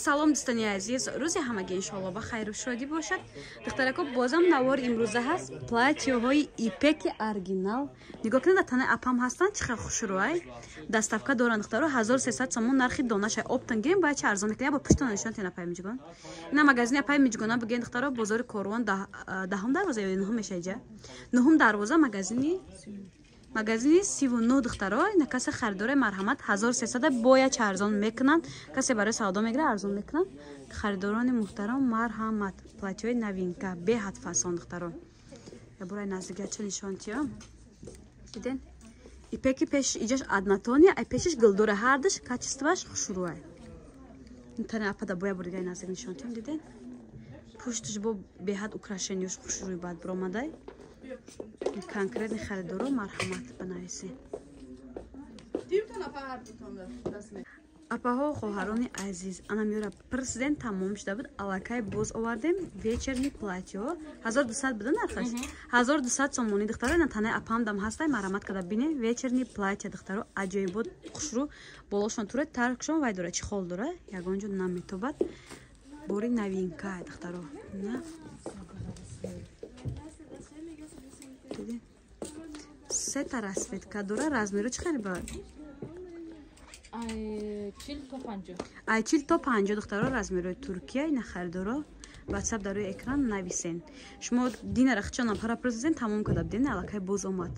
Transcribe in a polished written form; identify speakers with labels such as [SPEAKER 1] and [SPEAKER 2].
[SPEAKER 1] Салом, дӯстони азиз, рӯзи ҳамагӣ иншоалло ба хайру шодӣ бошад. Духтарако, бозам навори имрӯза ҳаст, платьёҳои ипеки оригинал. Нигоҳ кунед, танаи апам ҳастанд, чӣ хел хушрӯай. Доставка доранд, духтаро, 1300 сомон нархи донаша. Оптан гирем, бояд чи арзон мекунем. Бо пуштона нишон тена, апай Миҷгон. Ина магазини апай Миҷгона бигӯен, духтаро, бозори Корвон, даҳум дарвоза ё нуҳум меша иҷа? Нуҳум дарвоза, магазини 39, духтаро. Ина касе харидоре, марҳамат, 1300 бояд чи арзон мекунанд. Касе барои савдо мегира, арзон мекунанд. Харидорони муҳтарам, марҳамат, платьёи новинка, беҳад фасон, духтаро. Ябораи наздикача нишон тиё. Диден? Ипеки пеш иҷаш однотонный, ай пешиш гулдора, ҳардаш качествоаш хушрӯай. Тане апада боя бурдигаи наздик нишон тиём, диден? Пушташ бо беҳад украшенияш хушрӯй баъд биромадай. Конкретный харидоро, марҳамат, банависед. Апаҳо, хоҳарони азиз, ана меёра пирсиден, тамом шуда буд, аллакай боз овардем вечерний платьё. 1200 буда нархаш, 1200 сомонӣ, духтаро. Ина танаи апамдам ҳастай, марҳамат када бине. Вечерний платья, духтаро, аҷоибот, хушрӯ, болошон туре, таркшон вай дора, чехол дора, ягон ҷо наметобад. Бори новинка, духтаро. Сета расцветка дора, размеру чӣ хеле ба? Ай 40 то 50, духтаро, размерои Туркия. Ина харидоро, ватсап дар рӯи экран нависен. Шумо динара хичонам ҳара пурсиден, тамом карда буден, аллакай боз омад.